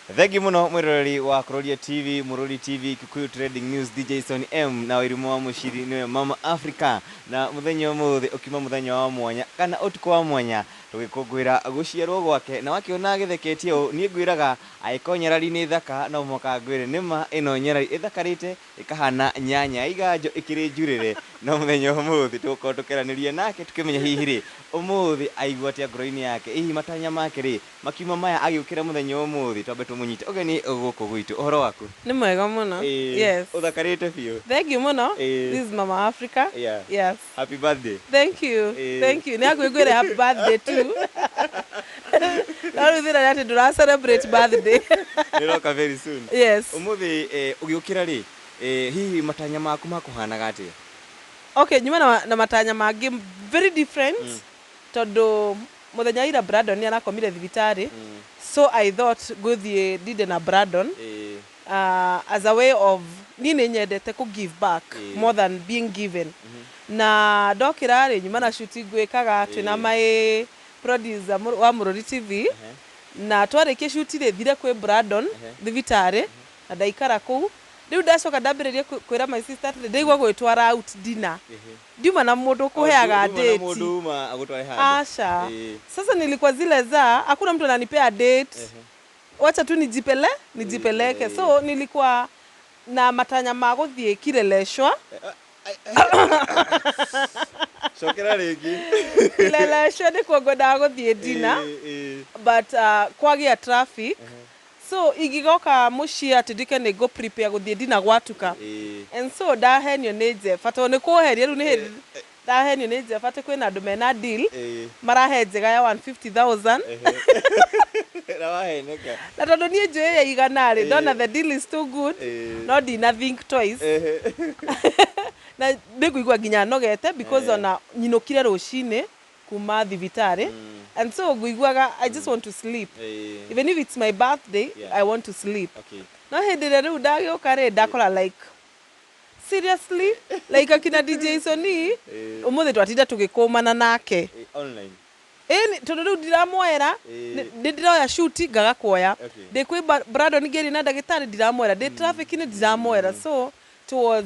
Thengi muno mwiroreri wa Kuroria TV, Mururi TV, Kikuyu Trading News, DJ Son M na Wairimu wa Muciri niwe Mama Africa. Na muthenya umuthi ukiuma muthenya wa mwanya kana utuku wa mwanya, tugikungwira guciarwo gwake, na wakiona githeketie uu, nie ngwiraga angĩkorwo nyarari nĩ thaka, no mũhaka ngwĩre nĩma ĩno nyarari ĩthakarĩte ĩkahana nyanya iganjo ĩkĩrĩ njurĩre. No mũthenya ũmũthĩ tũgũkorwo tũkĩaranĩria nake, tũkĩmenya hihi rĩ, ũmũthĩ aigua atĩa ngoro-inĩ yake, hihi matanya make rĩ makiuma maya agĩũkĩra mũthenya ũmũthĩ. Twambe tũmũnyite ũgeni gũkũ gwitũ. Ũhoro waku? Nĩ mwega mũno. Yes. Ũthakarĩte biũ. Thank you mũno. This is Mama Africa. Yes. Happy birthday. Thank you. Thank you. Nĩ hakuhĩ ngwĩre happy birthday too. No rĩu thĩna nĩ atĩ ndũra celebrate birthday. Nĩroka very soon. Yes. Ũmũthĩ ũgĩũkĩra rĩ, hihi matanya maku makũhanaga atĩa? Okay, nyuma na matanya mangĩ very different, tondũ mũthenya wa ira Brandon nĩ arakomire thibitarĩ. So I thought ngũthiĩ ndinde na Brandon as a way of niĩ nĩ nyendete kũ give back more than being given. Na ndokĩra rĩ, nyuma na shooting ngwĩkaga twĩna my producer wa Mũrũri TV, na twarĩkia shoot rĩ, thire kwĩ Brandon thibitarĩ na ndaikara kũu. Rĩu ndacoka ndambĩrĩria kwĩra my sister atĩrĩ, ndaigua gwĩtwara out dinner, ndiuma na mũndũ kũheaga Nduma na date. Mũndũ uma agũtware handũ. Asha. Sasa nilikuwa zile za hakuna mtu ananipea date, wacha tu nijipeleke. So nilikuwa na matanya ma gũthiĩ Kileleshwa. Cokera rĩngĩ. Kileleshwa nĩkuo ngwendaga gũthiĩ dinner, but kwagĩa traffic, so ingĩgoka mũciĩ atĩ nduĩke nĩ ngũ prepare gũthiĩ dinner gwatuka. And so ndahenio nĩ Jeff, tondũ nĩ kũheria rĩu, nĩ hĩndĩ ndahenio nĩ Jeff atĩ kwĩna andũ mena deal, marahe njega ya 150,000. Na waheneka. Na tondũ niĩ njũĩ ya 100 rĩ, ndona the deal is too good, no ndina think twice. Na nĩ ngũigua nginya nogete because ona nyinũkire rũcinĩ kuma thibitarĩ, and so ngũiguaga I just want to sleep. Even if it's my birthday, I want to sleep. No hĩndĩ ĩrĩa rĩu ndagĩũka rĩ, ndakora like, seriously, like akina DJ Soni, ũmũthĩ twatinda tũgĩkũmana nake. Online. Ĩni tondũ rĩu ndiramuoera, nĩ ndĩroya shoot ngaga kuoya. Ndĩ kwĩ Brandon ngĩaria na ndagĩtarĩ, ndiramuoera, ndĩ traffic-inĩ, ndiramuoera. So it was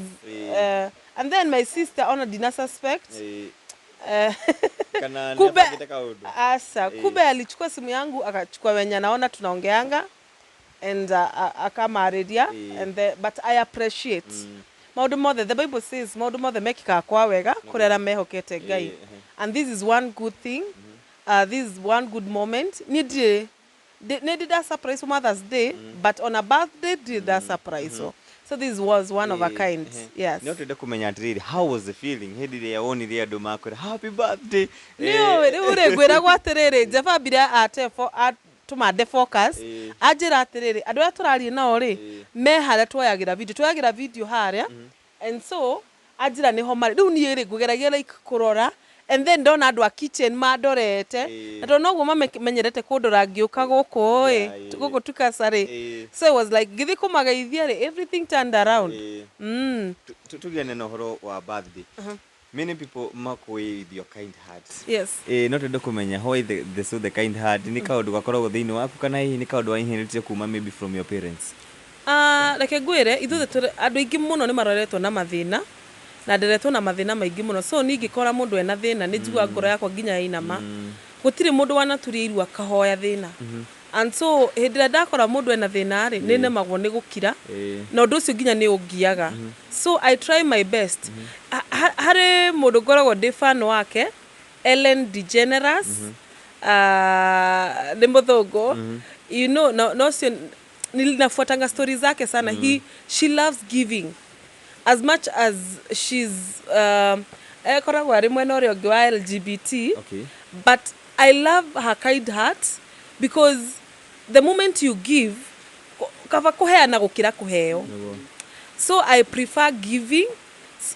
and then my sister ona ndina suspect. Kana Kumbe nĩabangĩte kaũndũ. Asa, kumbe alichukua simu yangu, akachukua wenye anaona tunaongeanga and akamarĩria. And the, but I appreciate maũndũ mothe. The Bible says maũndũ mothe mekĩkaga kwa wega kũrĩ arĩa mehokete Ngai. And this is one good thing, this is one good moment. Niĩ ndirĩ nĩ ndĩ nda surprise for Mother's Day, but on a birthday ndirĩ nda surprise. So this was one of a kind. Yes. No twende kũmenya atĩrĩrĩ, how was the feeling hĩndĩ ĩrĩa wonire andũ makwĩra happy birthday? Nĩũĩ rĩu rĩ, ngwĩragwo atĩrĩrĩ, Jeff ambire atefo atũma nde focus. Anjĩra atĩrĩrĩ, andũ arĩa tũraria nao rĩ, me harĩa tuoyagĩra video harĩa, and so anjĩra nĩho marĩ. Rĩu niĩ rĩ, ngũgeragia like kũrora, and then ndona andũ a kitchen mandorete, na tondũ noguo mamenyerete kũndora ngĩũka gũkũ ĩ, gũkũ tukasa rĩ. So it was like ngĩthiĩ kũmageithia rĩ, everything turned around. Tũgĩane na ũhoro wa birthday, many people makũĩ with your kind heart. Yes. No twende kũmenya why the so the kind heart nĩ kaũndũ gakoragwo thĩinĩ waku, kana hihi nĩ kaũndũ wa inherit kuma maybe from your parents? Reke ngwĩre, ithuothe andũ aingĩ mũno nĩ maroretwo na mathĩna, na nderetwo na mathĩna maingĩ mũno. So niĩ ingĩkora mũndũ ena thĩna, nĩ njiguaga ngoro yakwa nginya yainama. Gũtirĩ mũndũ wanaturia iru akahoya thĩna, and so hĩndĩ ĩrĩa ndakora mũndũ ena thĩna rĩ, nĩ nemagwo nĩ gũkira, na ũndũ ũcio nginya nĩ ũngiaga. So I try my best. Harĩ mũndũ ngoragwo ndĩ fan wake, Ellen DeGeneres, nĩ mũthũngũ, no ũcio ninafuatanga stori zake sana. She loves giving as much as she's ekoragwo arĩ mwena ũrĩa ũngĩ wa LGBT, but I love her kind heart because the moment you give, kaba kũheana gũkĩra kũheo. So I prefer giving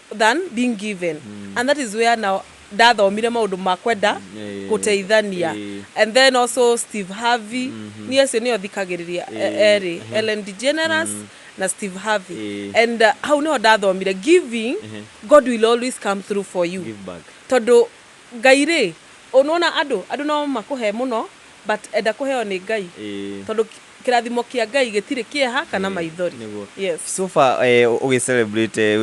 than being given, and that is where now ndathomire maũndũ ma kwenda gũteithania. And then also Steve Harvey, niĩ acio nĩo thikagĩrĩria erĩ, Ellen DeGeneres na Steve Harvey. And hau nĩho ndathomire giving, God will always come through for you. Give back. Tondũ Ngai rĩ, ũnona andũ no makũhe mũno, But enda kũheo nĩ Ngai, tondũ kĩrathimo kĩa Ngai gĩtirĩ kĩeha kana maithori. Nĩguo. Yes. So far ũgĩ celebrate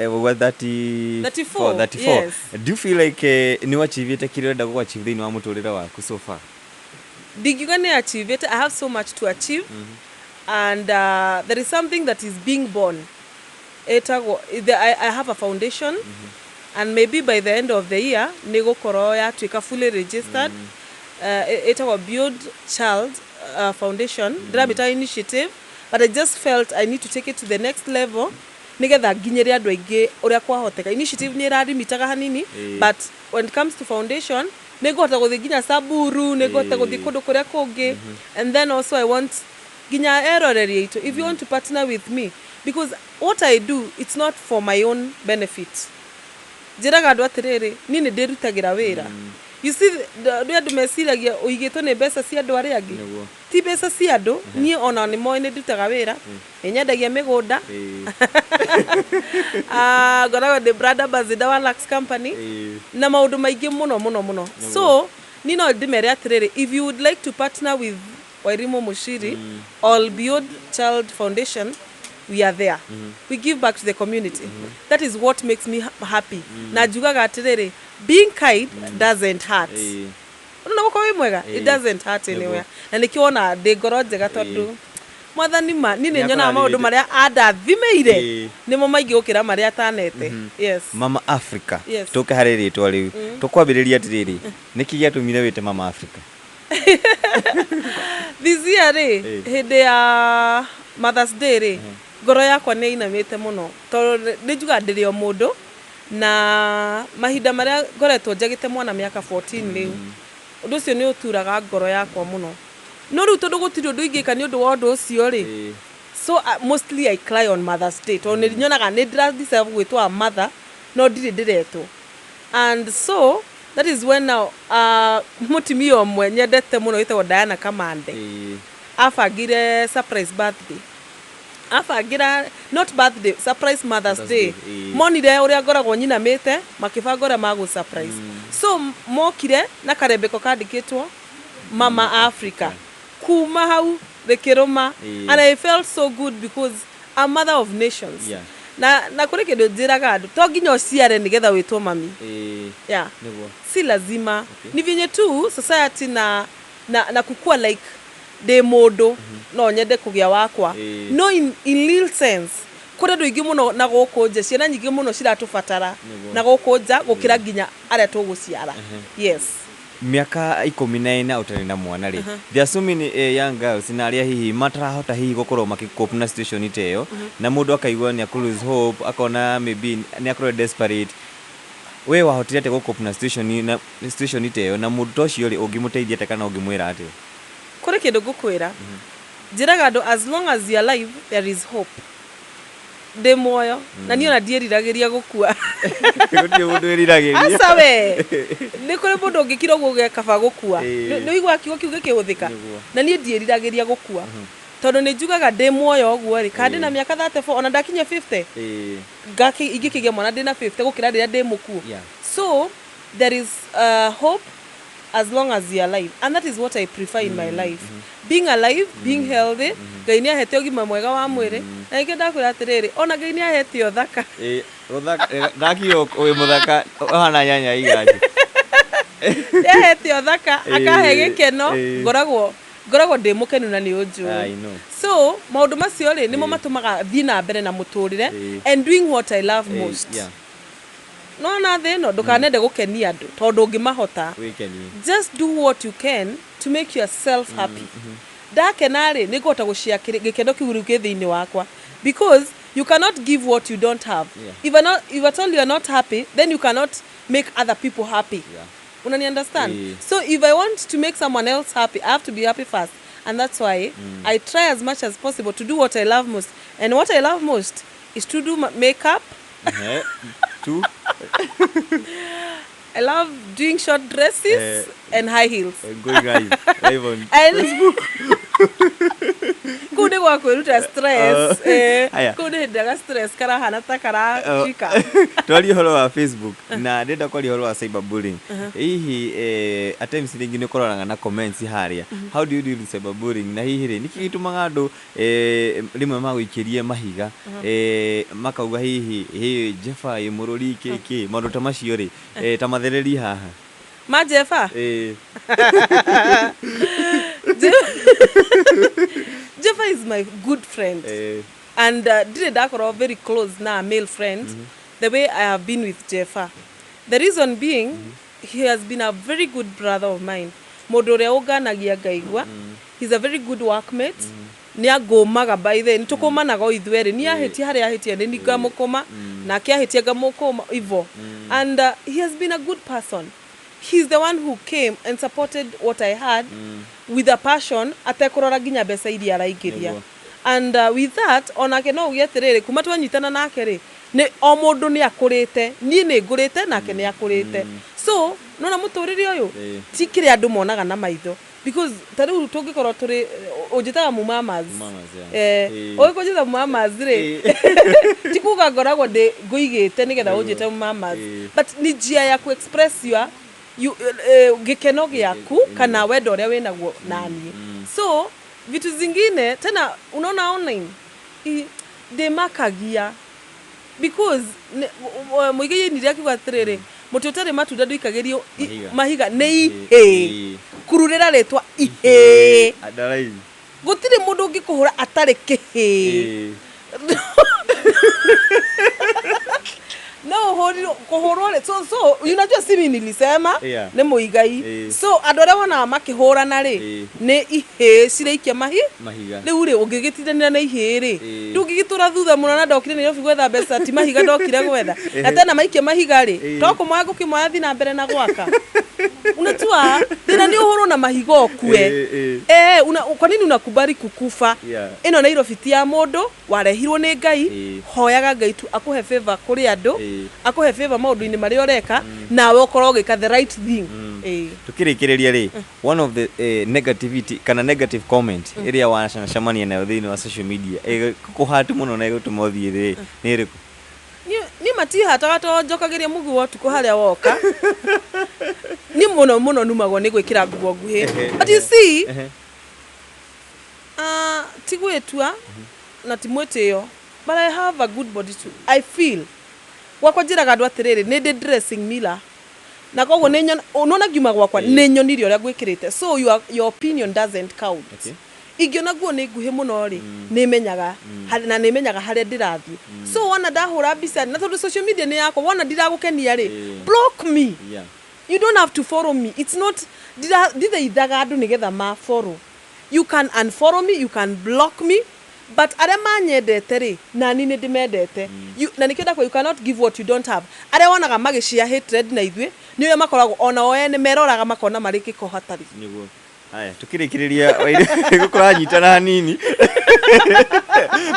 wa 34? 34, 34. Yes. Do you feel like nĩ wachievĩte kĩrĩa ũrenda gũ achieve thĩinĩ wa mũtũrĩre waku so far? Ndingiuga nĩ achievĩte. I have so much to achieve, and there is something that is being born ĩtagwo I have a foundation, and maybe by the end of the year nĩ gũkorwo yatuĩka fully registered. Ĩtagwo Build Child Foundation. Ndĩramĩta initiative, but I just felt I need to take it to the next level nĩgetha nginyĩre andũ aingĩ ũrĩa kwahoteka. Initiative nĩ ĩrarimitaga hanini, but when it comes to foundation, nĩ ngũhota gũthiĩ nginya Samburu, nĩ ngũhota gũthiĩ kũndũ kũrĩa kũngĩ. And then also I want nginya eroreri aitũ, if you want to partner with me, because what I do, it's not for my own benefit. Njĩraga andũ atĩrĩrĩ, niĩ nĩ ndĩrutagĩra wĩra. You see, nĩ andũ meciragia ũigĩtwo nĩ mbeca cia andũ arĩa angĩ. Ti mbeca cia andũ. Niĩ ona nĩ moĩ nĩ ndutaga wĩra, nĩ nyendagia mĩgũnda. Ah, ngoragwo ndĩ brand ambassador wa Lux Company na maũndũ maingĩ mũno mũno mũno. So niĩ no ndĩmere atĩrĩrĩ, if you would like to partner with Wairimu Mushiri or Beyond Child Foundation, we are there. We give back to the community. That is what makes me happy. Na njugaga atĩrĩrĩ, being kind doesn't hurt. Ũrona, gũkorwo wĩ mwega, it doesn't hurt anywhere. Na nĩkĩo wona ndĩ ngoro njega, tondũ Mwathani ma niĩ nĩ nyonaga maũndũ marĩa andathimĩire nĩmo maingĩ gũkĩra marĩa atanete. Yes. Mama Africa. Yes. Tũke harĩ rĩtwa rĩu, tũkwambĩrĩria atĩrĩrĩ, nĩkĩ gĩatũmire wĩte Mama Africa? This year rĩ, hĩndĩ ya Mother's Day rĩ, ngoro yakwa nĩ ĩinamĩte mũno, tondũ nĩ njugaga ndĩrĩ o mũndũ, na mahinda marĩa ngoretwo njagĩte mwana mĩaka 14 rĩu, ũndũ ũcio nĩ ũturaga ngoro yakwa mũno. No rĩu tondũ gũtirĩ ũndũ ingĩka nĩ ũndũ wa ũndũ ũcio rĩ, so mostly I cry on Mother's Day, tondũ nĩ nyonaga nĩ ndĩra deserve gwĩtwo a mother, no ndirĩ ndĩretwo. And so that is when now mũtumia ũmwe nyendete mũno wĩtagwo Diana Kamande abangire surprise birthday, abangira not birthday, surprise Mother's Mother's Day. Day, Monire ũrĩa ngoragwo nyinamĩte, makĩbanga ũrĩa magũ surprise. So mokire na karembeko kandĩkĩtwo Mama Africa. Kuma hau rĩkĩrũma. And I felt so good because I'm mother of nations. Na kũrĩ kĩndũ njĩraga andũ, to nginya ũciare nĩgetha wĩtwo mami. Yeah. Si lazima. Ni venye tu society na kukua like ndĩ mũndũ no nyende kũgĩa wakwa. No in real sense, kũrĩ andũ aingĩ mũno na gũkũ nja, ciana nyingĩ mũno ciratũbatara na gũkũ nja gũkĩra nginya arĩa tũgũciara. Yes. Mĩaka 14 ũtarĩ na mwana rĩ, there are so many young girls na arĩa hihi matarahota hihi gũkorwo makĩ na situation ta ĩyo, na mũndũ akaigua nĩ akũ lose hope, akona maybe nĩ akorwo desperate. We wahotire atĩa gũ na situation ta ĩyo, na mũndũ ta ũcio rĩ, ũngĩmũteithia atĩa kana ũngĩmwĩra atĩa? Kũrĩ kĩndũ ngũkwĩra. Njĩraga andũ, as long as you are alive, there is hope. Ndĩ muoyo na niĩ ona ndiĩriragĩria gũkua. Gũtirĩ mũndũ wĩriragĩria. Aca we, nĩ kũrĩ mũndũ ũngĩkira ũguo ũge kaba gũkua. Nĩ ũiguaga kiugo kĩu gĩkĩhũthĩka. Na niĩ ndiĩriragĩria gũkua, tondũ nĩ njugaga ndĩ muoyo ũguo rĩ, kana ndĩna mĩaka 34, ona ndakinya 50, ingĩkĩgĩa mwana ndĩna 50 gũkĩra rĩrĩa ndĩ mũkuũ. So there is hope as long as you are alive, and that is what I prefer in my life, being alive, being healthy. Ngai nĩ ahete ũgima mwega wa mwĩrĩ, na nĩkĩo ndakwĩra atĩrĩrĩ, ona Ngai nĩ ahete ũthaka. Gũthaka ndakiuga wĩ mũthaka ũhana nyanya iganje. Nĩ ahete ũthaka, akahe gĩkeno. Ngoragwo ndĩ mũkenu na nĩ ũnjũĩ. I know. So maũndũ macio rĩ, nĩmo matũmaga thiĩ na mbere na mũtũrĩre and doing what I love most. No na thĩ ĩno ndũkanende gũkenia andũ, tondũ ũngĩmahota. Wĩkenie. Just do what you can to make yourself happy. Ndakena rĩ, nĩ ngũhota gũcia gĩkeno kĩu rĩu kĩ thĩinĩ wakwa, because you cannot give what you don't have. If at all you are not happy, then you cannot make other people happy. Unani understand? So if I want to make someone else happy, I have to be happy first, and that's why I try as much as possible to do what I love most, and what I love most is to do makeup. Ehe. Tu. I love doing short dresses and high heels. Going live on And kũu nĩ gwa kwĩruta stress. Aya. Kũu nĩ hĩndĩ stress karahana ta karashika. Twarie ũhoro wa Facebook na ndĩrenda kwaria ũhoro wa cyberbullying. Hihi at times rĩngĩ nĩ ũkoranaga na comments harĩa, how do you deal with cyberbullying? Na hihi rĩ, nĩkĩ gĩtũmaga andũ rĩmwe magũikĩrie mahiga, makauga hihi hĩ Jefa ĩ mũrũri kĩkĩ, maũndũ ta macio rĩ, ta mathererie haha? Majefa. Jefa is my good friend. And ndirĩ ndakorwo very close na a male friend the way I have been with Jefa. The reason being, he has been a very good brother of mine, mũndũ ũrĩa ũnganagia ngaigua. He's a very good workmate. Nĩ angũmaga, by the nĩ tũkũmanaga o ithuerĩ. Niĩ ahĩtia harĩa ahĩtia nĩ ngamũkũma, nake ahĩtia ngamũkũma ivo. And he has been a good person. He's the one who came and supported what I had with a passion, atekũrora nginya mbeca iria araingĩria. And with that, onake no uge atĩrĩrĩ, kuma twanyitana nake rĩ, nĩ o mũndũ nĩ akũrĩte. Niĩ nĩ ngũrĩte, nake nĩ akũrĩte. So nona mũtũrĩre ũyũ ti kĩrĩa andũ monaga na maitho, because ta rĩu tũngĩkorwo tũrĩ ũnjĩtaga mumamas. Mamas, yeah. Ũgĩkũnjĩta mumamas rĩ, ti kuga ngoragwo ndĩ ngũigĩte nĩgetha ũnjĩte mumamas, but nĩ njia ya ku express your gĩkeno gĩaku kana wendo ũrĩa wĩnaguo naniĩ. So vitu zingine tena unaona online ndĩmakagia, because mũigai ainire akiuga atĩrĩrĩ, mũtĩ ũtarĩ matunda ndũikagĩrio Mahiga. Mahiga nĩ ihĩ kururĩra rĩtwa ihĩ. Underline. Gũtirĩ mũndũ ũngĩkũhũra atarĩ kĩhĩ. No ũhũrirwo kũhũrwo rĩ, so unajua si mimi nilisema, nĩ mũigai. So andũ arĩa wonaga makĩhũrana rĩ, nĩ ihĩ ciraikia mahi Mahiga. Rĩu rĩ, ũngĩgĩtindanĩra na ihĩ rĩ, ndũngĩgĩtũra thutha mũno. Na ndokire Nairobi gwetha mbeca, ti mahiga ndokire gwetha. Na tena maikia mahiga rĩ, to kũmoya ngũkĩmoya thi na mbere na gwaka. Unajua thĩna nĩ ũhũrwo na mahiga ũkue. Kwa nini unakubali kukufa? Ĩno Nairobi ti ya mũndũ, warehirwo nĩ Ngai. Hoyaga Ngai tu akũhe favor kũrĩ andũ, akũhe favor maũndũ-inĩ marĩa ũreka, nawe ũkorwo ũgĩka the right thing. Tukĩrĩkĩrĩria rĩ, one of the negativity kana negative comment ĩrĩa wacemania nayo thĩinĩ wa social media kũhati mũno na ĩgũtũma ũthiĩ rĩ, nĩ ĩrĩkũ? Niĩ matihataga to njokagĩria mũguo wa ũtukũ harĩa woka. Niĩ mũno mũno numagwo nĩ gwĩkĩra nguo nguhĩ, but you see, ti gwĩtua na ti mwĩtĩo, but I have a good body too, I feel. Gwakwa njĩraga andũ atĩrĩrĩ, nĩ ndĩ dressing mirror, na koguo nĩ nyona nona ngiuma gwakwa nĩ nyonire ũrĩa ngwĩkĩrĩte. So your opinion doesn't count. Ingĩona nguo nĩ nguhĩ mũno rĩ, nĩ menyaga na nĩ menyaga harĩa ndĩrathiĩ. So wona ndahũra mbica, na tondũ social media nĩ yakwa, wona ndiragũkenia rĩ, block me. You don't have to follow me. It's not ndithaithaga andũ nĩgetha ma follow. You can unfollow me, you can block me, but arĩa manyendete rĩ, nani nĩ ndĩmendete. Na nĩkĩo ndakwa, you cannot give what you don't have. Arĩa wonaga magĩshare hatred na ithuĩ nĩ ũrĩa makoragwo ona o ene meroraga makona marĩ gĩko hatarĩ. Nĩguo. Haya, tukĩrĩkĩrĩria, gũkũranyitana hanini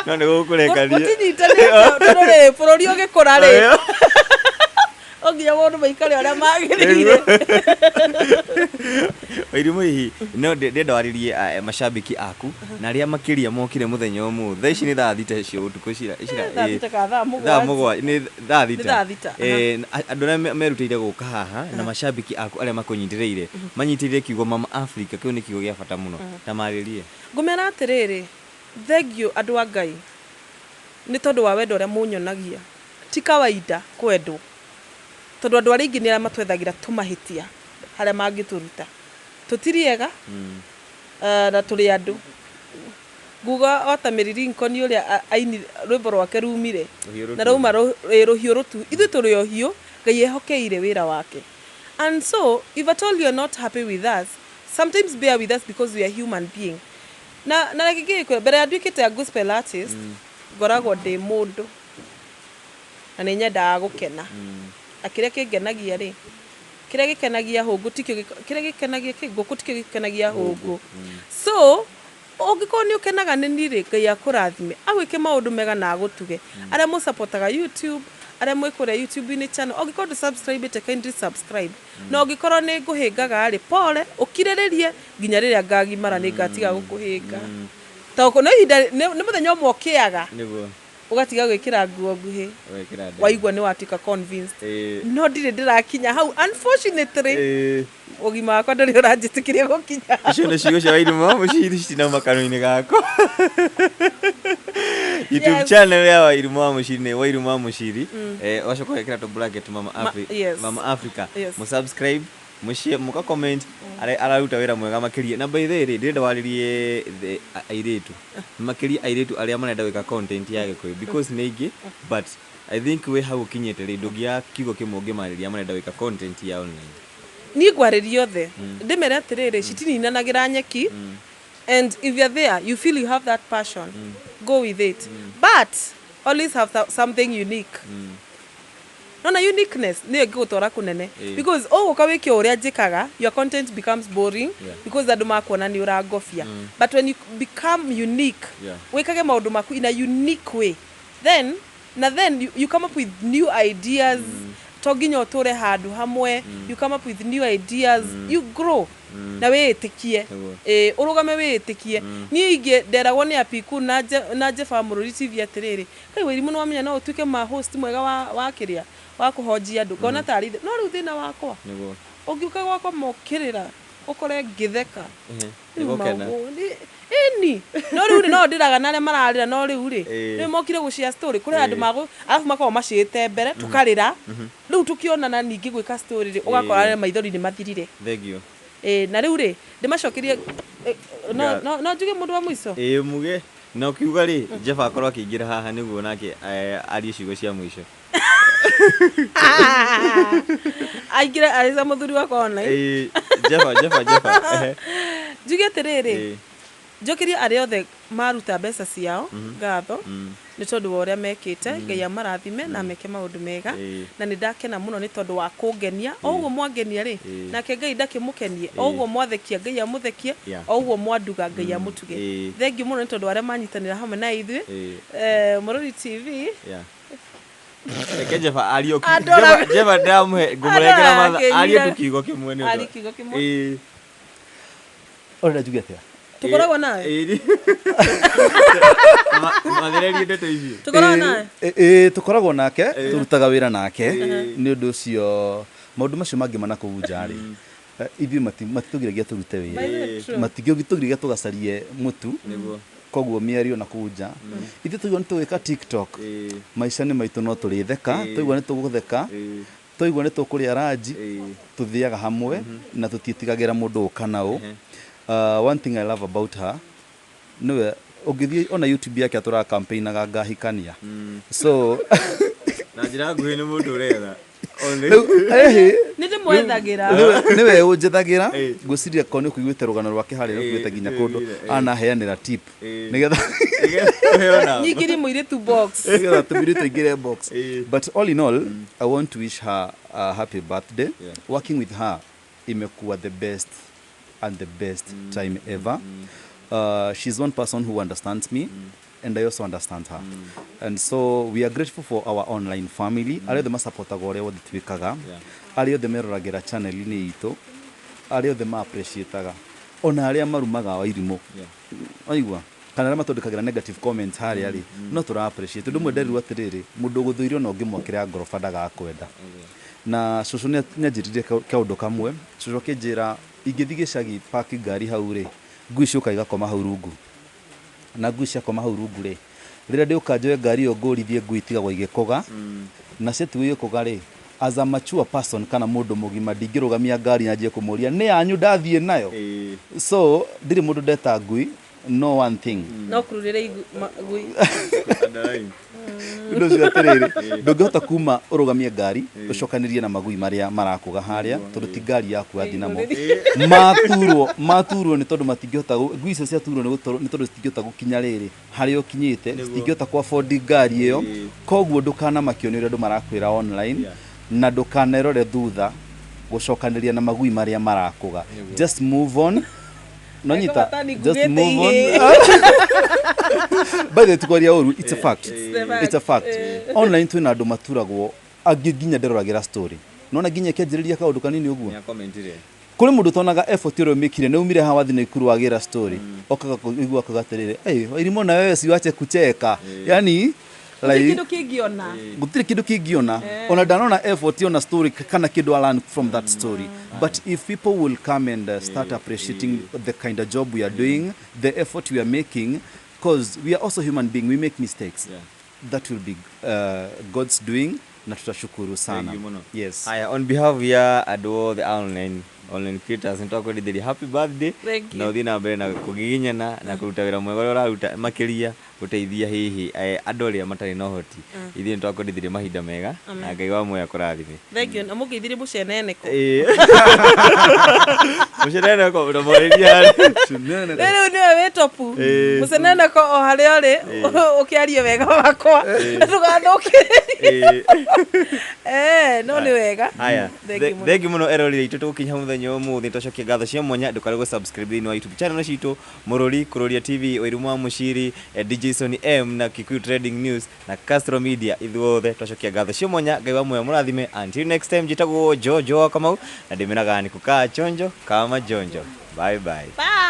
no nĩ gũkũrekania. Gũtinyitanĩte tondũ rĩ, bũrũri ũgĩkũra rĩ, o nginya maũndũ maikare ũrĩa magĩrĩire. Wairimu, hihi no ndĩrenda warĩrie macambĩki aku na arĩa makĩria mokire mũthenya ũmũthĩ. Thaa ici nĩ thaa 6 cia ũtukũ cira cira Thaa 6 ka thaa thaa 7. 7, nĩ thaa 6. Nĩ thaa 6. Andũ arĩa merutĩire gũka haha na macambĩki aku arĩa makũnyitĩrĩire, manyitĩrĩire kiugo Mama Africa, kĩu nĩ kiugo gĩa bata mũno, ta marĩrie. Ngũmera atĩrĩrĩ, thengio andũ a Ngai nĩ tondũ wa wendo ũrĩa mũnyonagia. Ti kawaida kwendwo, tondũ andũ arĩa aingĩ nĩ arĩa matwethagĩra tũmahĩtia harĩa mangĩtũruta tũtiri ega. Na tũrĩ andũ nguga o ta Mary Lincoln ũrĩa aini rwĩmbo rwake rumire Rũhiũ. Na rauma rũhiũ rũtu. Ithuĩ tũrĩ o hiũ Ngai ehokeire wĩra wake. And so if at all you're not happy with us, sometimes bear with us, because we are human being. Na reke ngĩkwĩra, mbere ya nduĩkĩte a gospel artist, ngoragwo ndĩ mũndũ na nĩ nyendaga gũkena. Na kĩrĩa kĩngenagia rĩ, kĩrĩa gĩkenagia hũngũ tikĩo kĩrĩa gĩkenagia ngũkũ tikĩo gĩkenagia hũngũ. So ũngĩkorwo nĩ ũkenaga nĩ niĩ rĩ, Ngai akũrathime, agwĩke maũndũ mega na agũtuge. Arĩa mũsupportaga YouTube, arĩa mwĩ kũrĩa YouTube-inĩ channel, ũngĩkorwo ndũ subscribe ĩte, kindly subscribe. Na ũngĩkorwo nĩ ngũhĩngaga rĩ, pole, ũkirĩrĩrie nginya rĩrĩa ngagimara nĩ ngatiga gũkũhĩnga. Tondũ no ihinda nĩ mũthenya ũmwe ũkĩaga Nĩguo. ũgatiga gwĩkĩra nguo nguhĩ, Wekĩra nda. waigua nĩ watuĩka convinced. No ndirĩ ndĩrakinya hau, unfortunately. Ũgima wakwa ndũrĩ ũranjĩtĩkĩria gũkinya. Icio nĩ ciugo cia Wairimu wa Mũciri citinauma kanua-inĩ gakwa. YouTube channel ya Wairimu wa Mũciri nĩ Wairimu wa Mũciri. Wacoka ũgekĩra tũ bracket Mama Yes. Mama Africa. Yes. Mũ subscribe, mũshare, mũka comment, araruta wĩra mwega makĩria. Na by the way rĩ, ndĩrenda warĩrie airĩtu. Makĩria airĩtu arĩa marenda gwĩka content ya Gĩkũyũ because nĩ aingĩ, but I think wĩ hau ũkinyĩte rĩ, ndũngĩaga kiugo kĩmwe ũngĩmarĩria marenda gwĩka content ya online. Niĩ ngwarĩria othe ndĩmere atĩrĩrĩ, citininanagĩra nyeki, and if you're there, you feel you have that passion, go with it, but always have something unique. Nona uniqueness nĩyo ĩngĩgũtwara kũnene, because ũgũka wĩke o ũrĩa njĩkaga, your content becomes boring, because andũ makuona nĩ ũrangobia. But when you become unique, wĩkage maũndũ maku in a unique way, then na then you come up with new ideas. To nginya ũtũre handũ hamwe. You come up with new ideas, you grow na wĩĩtĩkie. Nĩguo. Ĩ ũrũgame wĩĩtĩkie. Niĩ ingĩ nderagwo nĩ Apiku na Jefa Mũrũri TV atĩrĩrĩ, kai Wĩrimũ, nĩ wamenya no ũtuĩke ma host mwega wa kĩrĩa wa kũhonjia andũ, ngona tarĩ no rĩu thĩna wakwa Nĩguo. ũngĩũka gwakwa mokĩrĩra ũkore ngĩtheka. Rĩu Nĩgũkena. Ĩni no rĩu rĩ, no ndĩraga na arĩa mararĩra, no rĩu rĩ, nĩ mokire gũcia story kũrĩ andũ magũ arabu makoragwo macĩte mbere tũkarĩra, rĩu tũkĩonana ningĩ gwĩka story rĩ, ũgakora arĩa maithori nĩ mathirire. Thank you. Ĩ na rĩu rĩ, ndĩmacokerie no njuge mũndũ wa mũico. Ĩĩ, muge na ũkiuga rĩ, Jeff akorwo akĩingĩra haha nĩguo nake arie ciugo cia mũico. Aingĩre arĩca mũthuri wakwa online. Ĩĩ, Jeffa, Jeffa, Jeffa. Njuge atĩrĩrĩ, njokerie arĩa othe maruta mbeca ciao ngatho nĩ tondũ wa ũrĩa mekĩte. Ngai amarathime na meke maũndũ mega. Na nĩ ndakena mũno nĩ tondũ wa kũngenia o ũguo mwangenia rĩ, nake Ngai ndakĩmũkenie o ũguo mwathekia, Ngai amũthekie o ũguo mwanduga, Ngai amũtuge. Thengiũ mũno nĩ tondũ wa arĩa manyitanĩra hamwe na ithuĩ. Mũrũri TV. Yeah. Reke Jeffa arie. Jeffa ndamũhe ngũmũrengera Andora matha arie akĩnyira. tu kiugo kĩmwe nĩ ũndũ. Arie kiugo kĩmwe. Ũrenda njuge atĩa? Tũkoragwo nawe. Ĩĩ. Mathererie ndeto icio. Tũkoragwo nawe. Ĩ tũkoragwo nake, tũrutaga wĩra nake. Nĩ ũndũ ũcio maũndũ macio mangĩ mana kũu nja rĩ, ithuĩ matitũgiragia tũrute By wĩra, the way, true. matingĩtũgiragia tũgacarie mũtu. Koguo mĩario na kũu nja, ithuĩ tũigua nĩ tũgwĩka TikTok, maica nĩ maitũ, no tũrĩtheka. Twaigua nĩ tũgũtheka, twaigua nĩ tũkũrĩa ranji, tũthiaga hamwe na tũtiĩtigagĩra mũndũ ũka na ũ. One thing I love about her, nĩwe ũngĩthiĩ ona YouTube yake atũraga campaignaga ngahikania, so Na njĩra nguhĩ nĩ mũndũ ũretha. Rĩu, ĩhĩ, Nĩ ndĩmwethagĩra. Nĩwe ũnjethagĩra. Ngwĩciria korwo nĩ ũkũiguĩte rũgano rwake harĩa rũkuĩte nginya kũndũ anaheanĩra tip nĩgetha Nyingĩrie mũirĩtu box. Nĩgetha tũmĩrĩ tũingĩre box. But all in all, I want to wish her a happy birthday. Working with her imekuwa the best and the best time ever. She's one person who understands me and I also understand her, and so we are grateful for our online family, arĩa othe masapotaga ũrĩa wothe twĩkaga, arĩa othe meroragĩra channel-inĩ itũ, arĩa othe ma appreciataga, ona arĩa marumaga Wairimũ, waigua, kana arĩa matũndĩkagĩra negative comments harĩa rĩ, no tũra appreciate tondũ mwenderirwo atĩrĩrĩ, mũndũ ũgũthũire ona ũngĩmwakĩra ngoroba ndagakwenda. Na cũcũ nĩ anjĩrire kaũndũ kamwe. Cũcũ akĩnjĩra ingĩthiĩ gĩcagi, park ngari hau rĩ, ngui ciũka igakoma hau rungu, na ngui ciakoma hau rungu rĩ, rĩrĩa ndĩũka njoe ngari ĩyo ngũrithie, ngui itigagwo igĩkũga, na ciatigwo igĩkũga rĩ, as a mature person kana mũndũ mũgima, ndingĩrũgamia ngari na njie kũmũria nĩ yanyu ndathiĩ nayo. So ndirĩ mũndũ ndeta ngui, no one thing, No kururĩre ngui. Ũndũ ũcio atĩrĩrĩ, ndũngĩhota kuma ũrũgamie ngari ũcokanĩrie na magui marĩa marakũga harĩa, tondũ ti ngari yaku yathiĩ namo. Maturwo maturwo nĩ tondũ matingĩhota ngui icio ciaturwo nĩ tondũ citingĩhota gũkinya rĩrĩ harĩa ũkinyĩte, citingĩhota ku afford ngari ĩyo. Koguo ndũkanamakio nĩ ũrĩa andũ marakwĩra online, na ndũkanerore thutha gũcokanĩria na magui marĩa marakũga. Just move on, no nyita, Eko just ngugĩte move on. ihĩĩ. By the way, tukwaria ũru, it's a fact. The fact. It's a fact. Online twĩna andũ maturagwo angĩ nginya nderoragĩra story, nona nginya ĩkĩanjĩrĩria kaũndũ kanini ũguo. Nĩakomentire. Kũrĩ mũndũ ũtonaga effort ĩrĩa ũmĩkire nĩ umire haha wathi Naikuru wagĩra story, okaga kũigua akauga atĩrĩrĩ, "Hey, Wairimu, na wewe siwache kucheka." Yani Gũtirĩ like kĩndũ kĩngĩona. Gũtirĩ kĩndũ kĩngĩona ona ndanona effort ona story kana kĩndũ I learn from that story. But if people will come and start appreciating the kind of job we are doing, the effort we are making, because we are also human being, we make mistakes, that will be God's doing na tutashukuru sana. Thank you mũno. Yes. Haya, on behalf ya andũ othe a online creators, nĩ twakwendithĩria happy birthday. Thank you. Na ũthiĩ na mbere na kũgiginyana na kũruta wĩra mwega ũrĩa ũraruta, makĩria gũteithia hihi andũ arĩa matarĩ na ũhoti. Ithuĩ nĩ twakwendithĩria mahinda mega na Ngai wa muoyo akũrathime. Thank you. Na mũngeithirie mũceneneko. Mũceneneko ndũmorĩria. Rĩu nĩwe wĩ topu mũceneneko o harĩa ũrĩ, ũkĩarie wega wakwa, ndũgathũkĩrĩrie. No nĩ wega. Haya. Thank you mũno. Thengi mũno erorire itũ, tũgũkinya mũthenya wa ũmũthĩ. Twacokia ngatho cia mwanya. Ndũkarigwo subscribe thĩinĩ wa YouTube channel citũ, Mũrũri Kũrũria TV, Wairimu wa Mũciri, DJ Sony M na Kikuyu Trading News na Castro Media. Ithuothe twacokia ngatho cia mwanya. Ngai wa muoyo mũrathime. Until next time, njĩtagwo Jojo wa Kamau na ndĩmĩraga nĩ kukaa chonjo kama jonjo. Bye bye. Bye.